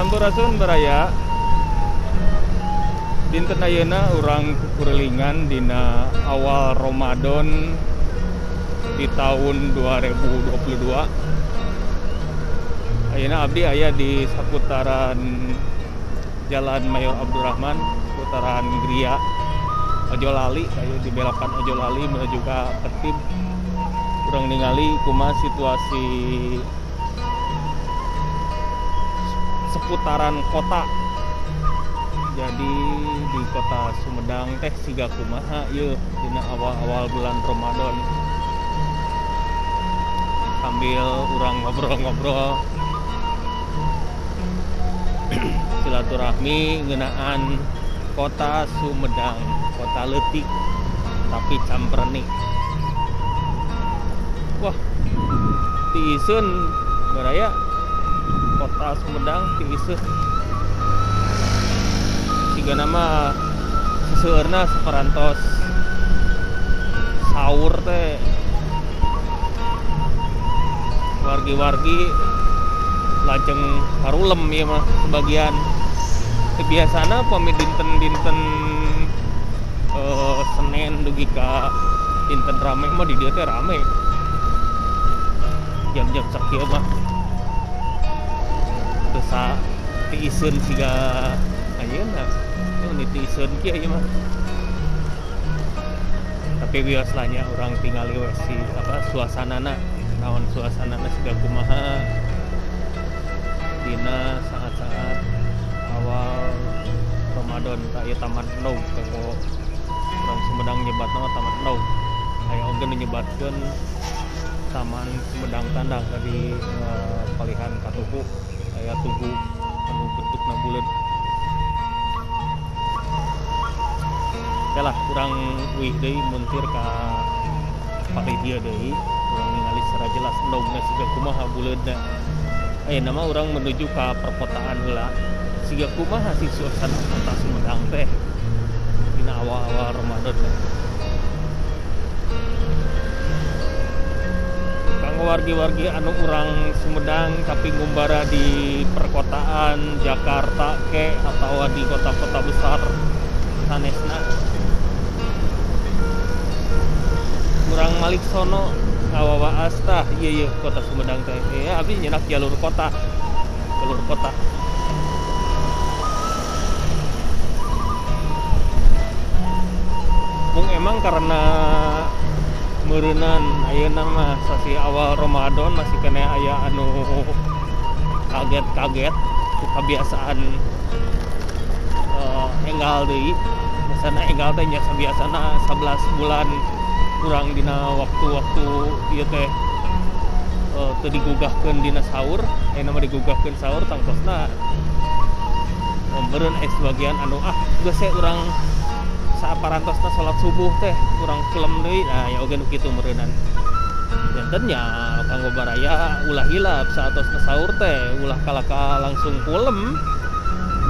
Sampurasun baraya. Dinten ayeuna urang kukurilingan dina awal Ramadan di tahun 2022. Ayeuna abdi aya di saputaran Jalan Mayor Abdurrahman, seputaran Gria Ojolali, aya di belokan Ojolali menuju ka Ketib. Urang ningali kumaha situasi seputaran kota. Jadi di kota Sumedang teh siga kumaha yeuh dina awal-awal bulan Ramadan. Sambil urang ngobrol-ngobrol silaturahmi ngeunaan kota Sumedang, kota leutik tapi campernik. Wah, tiiseun baraya kota Sumedang tiiseun. Siga nama seseueurna saparantos sahur teh wargi-wargi lajeng harulem ieu mah sebagian. Biasana pami dinten-dinten Senin dugi ka dinten rame mah di dieu teh rame. Jam-jam sakieu mah desa tiiseun siga ayeuna. Ini tiiseun kieu ieu mah. Tapi wios lah nya urang tingali we si apa suasanana, naon suasanana siga kumaha dina saat-saat awal Ramadan. Tah ieu Taman Endog kanggo urang Sumedang nyebatna mah Taman Endog. Aya oge nu nyebatkeun Taman Sumedang Tandang di palihan Katuhu. Aya tugu anu bentukna buleut. Oke lah, kurang uih deui muntir ka palih dieu deui, urang ningali secara jelas endogna siga kumaha buleudna. Ayeuna mah urang menuju ka perkotaan heula. Siga kumaha sih suasana kota Sumedang teh dina awal-awal Ramadan teh. Kanggo wargi-wargi anu urang Sumedang tapi ngumbara di perkotaan Jakarta ke atawa di kota-kota besar sanesna, urang malik sono ngawawaas tah ieu yeuh kota Sumedang teh. Ya abdi nyenak jalur kota, jalur kota. Mung emang karena meureunnan ayeuna mah sasi awal Ramadan masih keneh aya anu kaget-kaget ku kabiasaan enggal deui. Biasana enggal teh nya sabiasana 11 bulan kurang dina waktu-waktu ieu teh teu digugahkeun dina sahur, ayeuna mah digugahkeun sahur tangtosna meureun aya sebagian anu ah geus we urang saparantosna salat subuh teh kurang kulem deui. Nah ya oge nu kitu meureunnan. Janten nya kanggo baraya ulah hilap saatosna sahur teh ulah kalaka langsung kulem.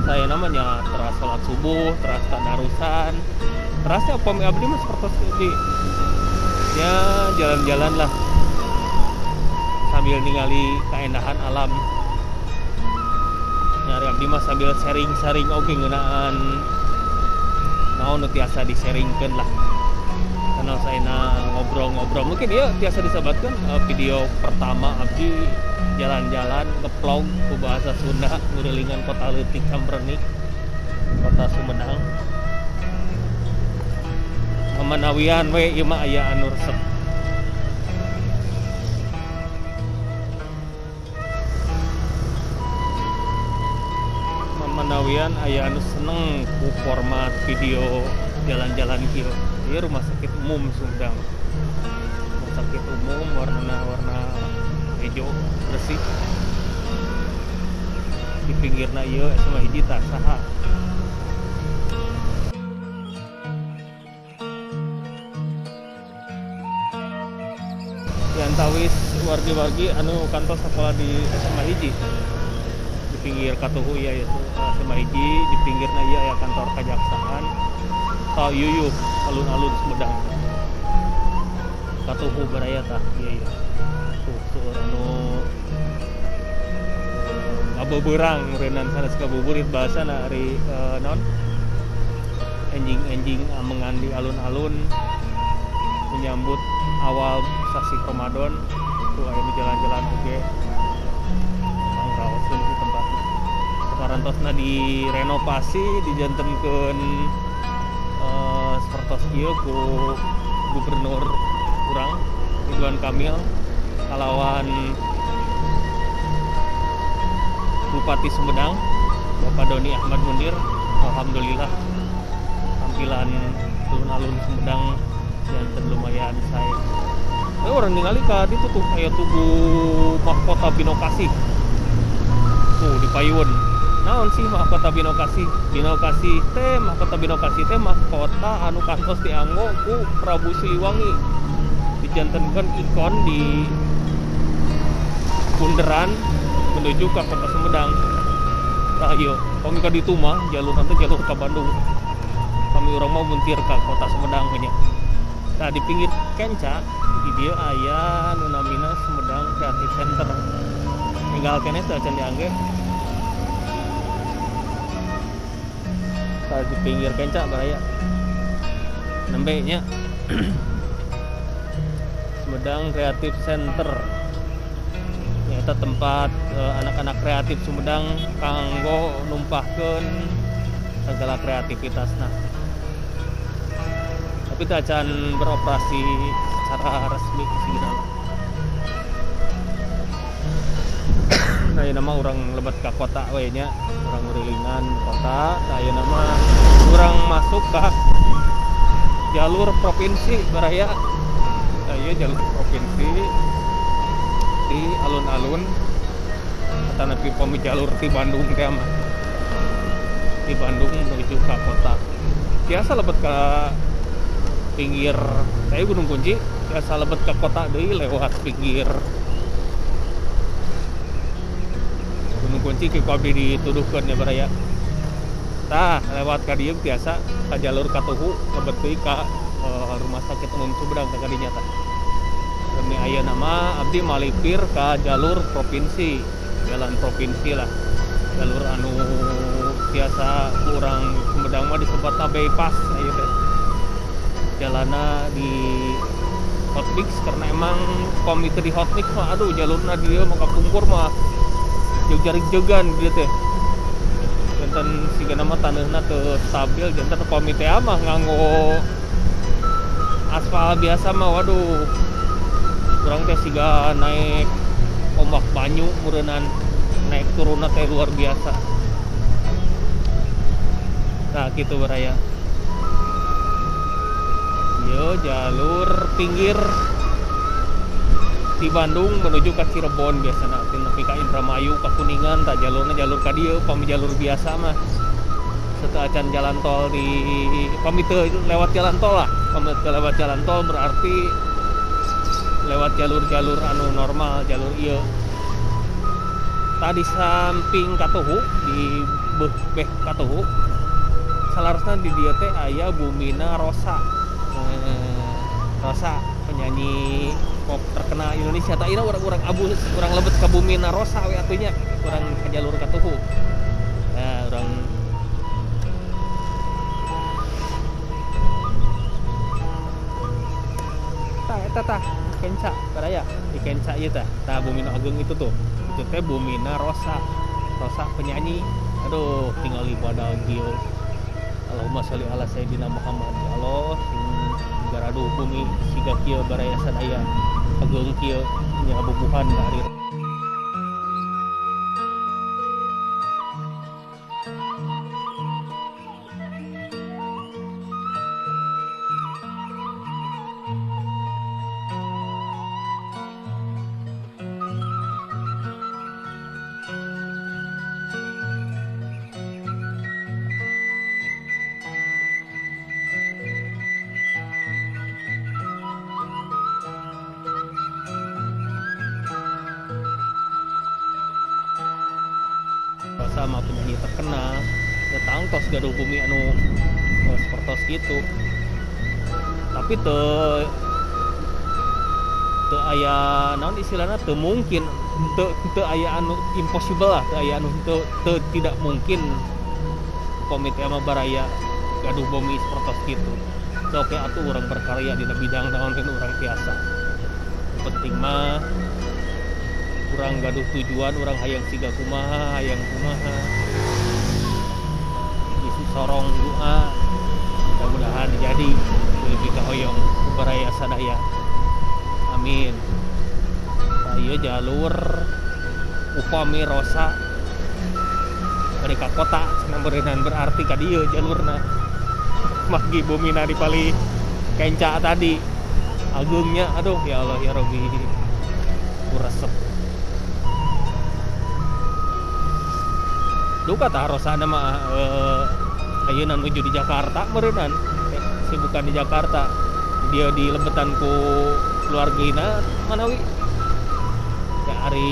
Saya namanya teras salat subuh, teras tadarusan, terasnya upami abdi mah sapertos di ya jalan-jalan lah sambil ningali kaendahan alam. Nyari abdi mah sambil sharing-sharing oge ngeunaan naon nu tiasa di-sharingkeun lah. Karena saya ngobrol-ngobrol mungkin ya tiasa disebatkeun video pertama abdi jalan-jalan ngevlog ku bahasa Sunda ngurilingan kota leutik Campernik, kota Sumedang. Mamanawian we ieu mah aya anu resep. Mamanawian aya anu seneng ku format video jalan-jalan kieu. Ieu rumah sakit umum Sumedang. Rumah sakit umum warnana warna hijau bersih. Di pinggirna ieu SMA hiji tah saha. Diantawis wargi-wargi anu kantos sekolah di SMA hiji. Di pinggir Katuhu ieu yaitu SMA hiji, di pinggirna ieu aya kantor kejaksaan. Tah yuyuh alun-alun Sumedang. Katuhu baraya tah ieu ieu. Tuh seueur anu Ngabeberang meureunnan sanes ngabuburit bahasana ari naon enjing-enjing amengan di alun-alun menyambut awal sasi Ramadan tuh aya nu jalan-jalan oge pangraoskeun di tempatna. Saparantosna direnovasi dijantenkeun sapertos ieu ku gubernur urang Ridwan Kamil kalawan Bupati Sumedang Bapak Doni Ahmad Munir. Alhamdulillah tampilan alun-alun Sumedang janten lumayan sae. Orang ningali ka ditu tuh aya tugu Mahkota Binokasih. Tuh di payun. Naon sih Mahkota Binokasih? Binokasih teh Mahkota Binokasih teh mahkota anu kantos dianggo ku Prabu Siliwangi. Dijantenkeun ikon di bunderan menuju ke kota Sumedang. Tah ieu, pami ka ditu mah jalur nanti jalur ka Bandung. Kami urang mah muntir ka kota Sumedang nya. Nah di pinggir Kenca di dieu aya nu namina Sumedang Creative Center. Tinggal keneh teu acan diangge. Tah di pinggir Kenca baraya. Nembe nya. Sumedang Creative Center. Nyata tempat anak-anak kreatif Sumedang kanggo numpahkeun segala kreativitasna. Tapi teu acan beroperasi secara resmi sigana. Nah, ayeuna mah urang lebet ka kota we nya, urang ngurilingan kota. Nah, ayeuna mah urang masuk ka jalur provinsi baraya. Nah, ieu jalur provinsi di alun-alun atanapi pami jalur ti Bandung teh mah. Di Bandung menuju ka kota. Biasa lebet ka pinggir saya Gunung Kunci, biasa lebet ke kota deui lewat pinggir Gunung Kunci ku abdi dituduhkeun ya baraya. Tah lewat ka dieu biasa ka jalur Katuhu lebet deui ka Rumah Sakit Umum Sumedang ka dinya tah. Demi ayeuna mah abdi malipir ka jalur provinsi, jalan provinsi lah. Jalur anu biasa ku urang Sumedang mah disebutna bypass ieu teh. Jalanna di hotmix karena emang pami teu di hotmix mah aduh jalurna di dieu mah kapungkur mah jeug-jegan dieu teh. Janten sigana mah taneuhna teu stabil, janten pami teh mah nganggo aspal biasa mah waduh. Urang teh siga naik ombak banyu meureunnan, naik turunna teh luar biasa. Nah kitu baraya. Ieu jalur pinggir di Bandung menuju ka Cirebon biasana nepi ka Indramayu ka Kuningan tah jalurna jalur ka dieu pami jalur biasa mah. Sateu acan jalan tol di pami teu lewat jalan tol lah, pami teu lewat jalan tol berarti lewat jalur-jalur anu normal, jalur ieu. Tadi samping Katuhu di beh Katuhu salarasna di dieu teh aya Bumina Rosa. Rosa penyanyi pop terkenal Indonesia. Tah ieu urang-urang abus, urang lebet ka Bumina Rosa we atuh nya, urang ka jalur Katuhu. Nah, urang tah eta tah Kenca baraya, di Kenca ieu tah. Tah Bumina Agung itu tuh. Itu teh Bumina Rosa. Rosa penyanyi. Aduh, tinggal ibadah ieu. Allahumma sholli ala sayyidina Muhammad. Ya Allah, sing garaduh bumi siga kieu baraya sadaya. Ageung kieu nya bubuhan ka ari. Sama penyanyi terkenal ya tangtos gaduh bumi anu sepertos gitu, tapi teu Teu aya naon istilahna teu mungkin, teu aya anu impossible lah, teu aya anu teu tidak mungkin upami teh mah baraya gaduh bumi sapertos kitu. Sok atuh urang berkarya dina bidang naon kan urang tiasa. Penting mah urang gaduh tujuan, urang hayang siga kumaha, hayang kumaha. Isi sorong doa mudah-mudahan jadi lebih kahoyong baraya sadaya. Amin. Tah ieu jalur upami Rosa bari ka kota cenah beureunan berarti ka dieu jalurna. Magi bumina di palih kenca tadi agungnya, aduh ya Allah ya Robi, ku resep. Duka tah Rosana mah ayeuna nuju di Jakarta meureunnan, sibukan di Jakarta, dia di lebetan ku keluargina manawi. Ya ari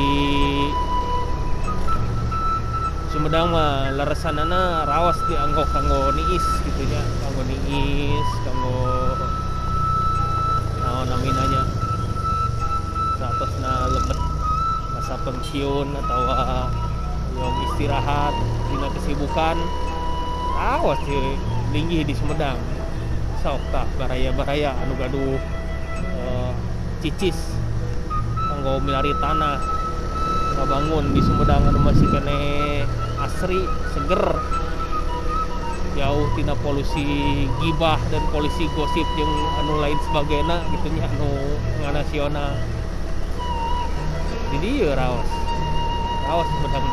Sumedang mah leresanana raos dianggo kanggo niis gitu nya, kanggo niis, kanggo naon namina nya. Saatosna lebet masa pensiun atawa yang istirahat dina kesibukan raos di linggih di Sumedang. Sok tah baraya-baraya anu gaduh cicis kanggo milari tanah ngabangun di Sumedang anu masih keneh asri, seger, jauh tina polusi gibah dan polusi gosip jeung anu lain sebagainya gitu nya, anu nganasional. Di dieu raos Sumedang.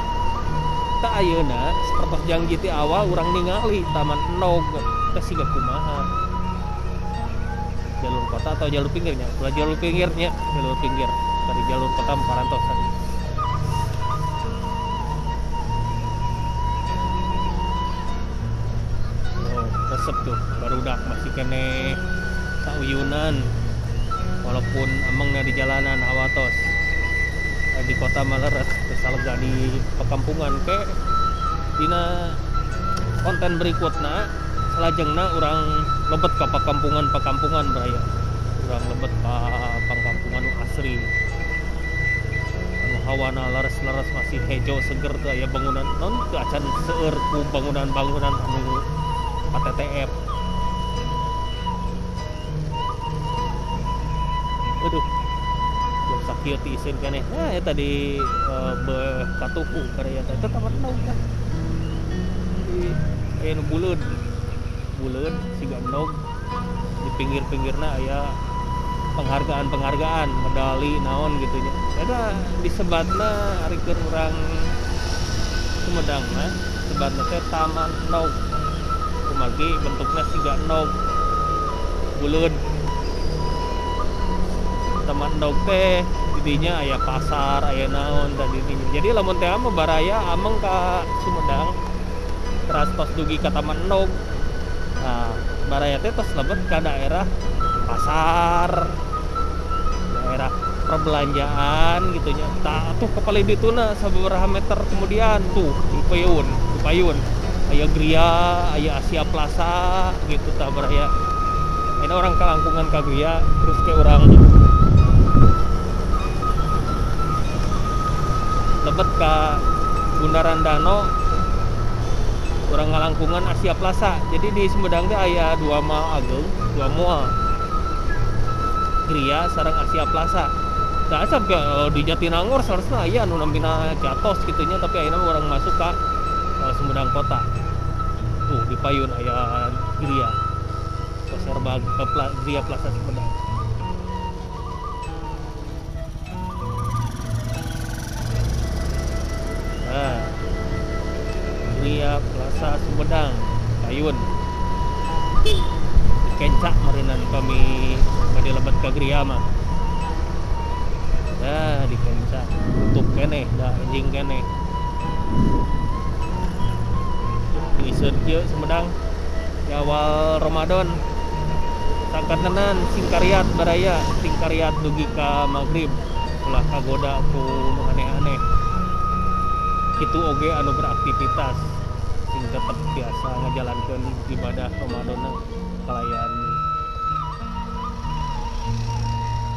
Tah ayeuna sapertos janji ti awal urang ningali Taman Endog teh siga kumaha. Jalur kota atau jalur pinggirnya? Ulah jalur pinggirnya, jalur pinggir dari jalur kota parantos tadi. Oh, resep tuh barudak masih keneh sauyunan walaupun amengna di jalanan hawatos. Di kota mah leres teu salega di perkampungan ke. Dina konten berikutna salajengna urang lebet ka pakampungan-pakampungan baraya. Urang lebet ka pangkampungan nu asri. Anu hawana leres-leres masih hejo seger teu aya bangunan non teu acan seueur ku bangunan-bangunan anu KTTF. Aduh, jam sakieu tiiseun keneh. Nah, eta di beuh katuhu karya teh eta Taman Endog tah. Di aya nu buleud. Buleud siga endog. Di pinggir-pinggirna aya penghargaan-penghargaan, medali naon gitu nya. Eta disebatna ari keur urang Sumedang mah sebatna teh Taman Endog. Kumargi bentukna siga endog. Buleud. Taman Endog teh didinya aya pasar, aya naon tadi dinya. Jadi lamun teh mah baraya ameng ka Sumedang teras tos dugi ka Taman Endog. Nah, baraya teh tos lebet ka daerah pasar, daerah perbelanjaan gitu nya. Tah tuh ke palih dituna sababaraha meter kemudian tuh di payun, aya Gria, aya Asia Plaza gitu tah baraya. Ini orang kalangkungan ka Gria terus ke orang lebet ka Bundaran Dano, orang ngalangkungan Asia Plaza. Jadi di Sumedang teh aya dua mall ageung, dua mall. Gria sareng Asia Plaza. Tah asa di Jatinangor saharusna aya anu namina Jatos kitu nya, tapi ayeuna mah urang masuk ka Sumedang kota. Tuh di payun aya Gria. Pasar Gria Plaza Sumedang. Nah, Gria Plaza Sumedang, payun. Kencak meureunan kami bade lebet ka Gria mah. Nah, di kencak tutup keneh, da anjing keneh. Diiseun kieu Sumedang di awal Ramadan. Sakantenan singkariat baraya, singkariat dugi ka magrib, ulah kagoda ku nu aneh-aneh. Kitu oge anu beraktivitas sing tetep biasa ngajalankeun ibadah Ramadanna kalayan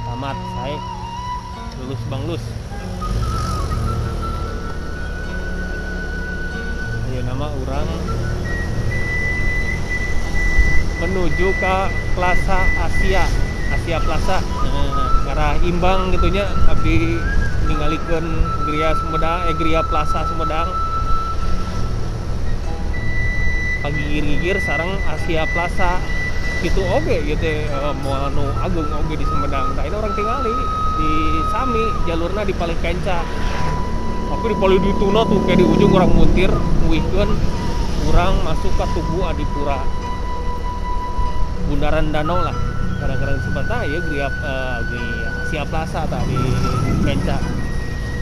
tamat sae. Lulus Banglus. Ayeuna mah urang menuju ke Plaza Asia, Asia Plaza. Nah, arah imbang gitunya abdi ningalikeun Griya Sumedang, Griya Plaza Sumedang. Pagigir-gigir sareng Asia Plaza gitu oge gitu moal nu ageung oge di Sumedang. Nah, ini orang tingali di sami jalurna di paling kenca. Tapi di paling dituna tuh kayak di ujung orang muntir nguihkeun urang masuk ke Tugu Adipura. Bundaran Danau lah. Kadang-kadang sempat ya Griya Asia Plaza tadi kenca.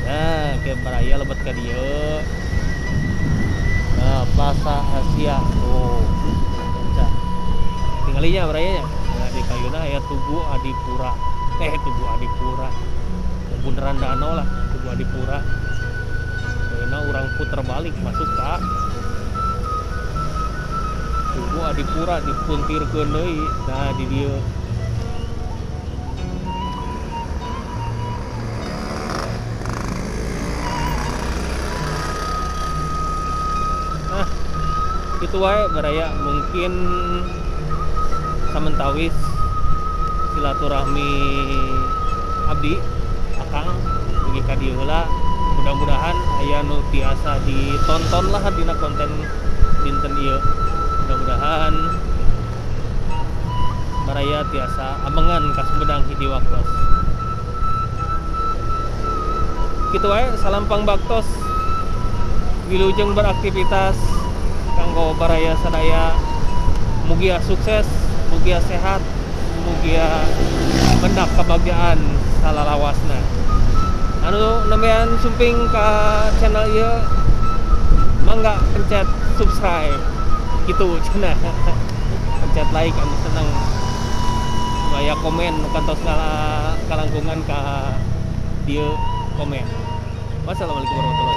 Nah, ke baraya lebet ka dieu. Nah, Plaza Asia. Oh, kenca. Tinggalinya barayanya. Nah, di kayuna aya Tugu Adipura. Tugu Adipura. Bundaran Danau lah, Tugu Adipura. Kayuna urang puter balik masuk ka Tugu Adipura dipuntirkeun deui. Nah, di dieu. Nah, itu wae baraya mungkin samentawis silaturahmi abdi akang dugi ka dieu heula. Mudah-mudahan aya nu tiasa ditonton lah dina konten dinten ieu. Mudah-mudahan baraya tiasa amengan ka Sumedang hiji waktos. Kitu wae, salam pangbaktos. Wilujeng beraktivitas kanggo baraya sadaya. Mugia sukses, mugia sehat, mugia mendak kebahagiaan salalawasna. Anu nembean sumping ka channel ieu mangga pencet subscribe gitu cenah. Pencet like anu seneng. Supaya komen nu kantos kalangkungan ka dieu komen. Wassalamualaikum warahmatullahi wabarakatuh.